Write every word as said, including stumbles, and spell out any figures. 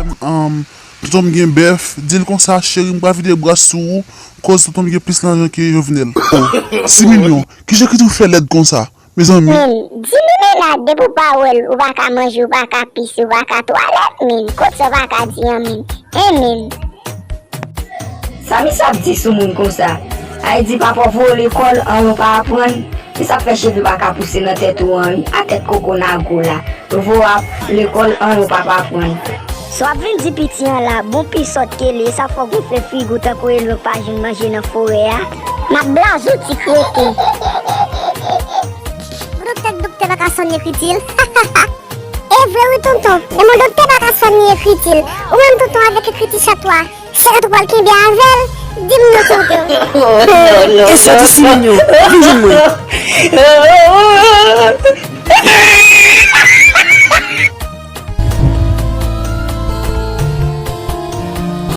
Tonton m gen bèf, di l konsa, cheri, m pral vide bras sou ou, koz tonton m gen plis lajan ke Jovenel. Oh, Similyon, kijan ki tou fè lèd konsa? Mezanmi. Min, di Mimenad depi w pa wè l, ou pa ka manje, ou pa ka pise, ou pa ka twalèt, min. Kot sa w pa ka di an, min? Hein, min. Sa misye ap di sou moun konsa? Ay di papa w voye w lekòl, anyen w pa aprann. Se sa k fè cheve pa ka pouse nan tèt ou an, wi. A tèt koko nago la. Voye w ap lekòl, anyen w pa aprann. Sa w ap vin di piti an la, bon pi sòt ke li, sa fè w gonfle figi w tankou elyon k pa jwenn manje nan forè a. M ap blaze w ti kreten. Doktè, doktè pa ka sonn ekriti l. E vre wi tonton, e mon doktè pa ka sonn ni ekriti l. Ou menm tonton avèk ekriti chat ou a, se ret ou pral kenbe avè l? Di m non tonton. E sa w di Similyon? Vin jwenn mwen.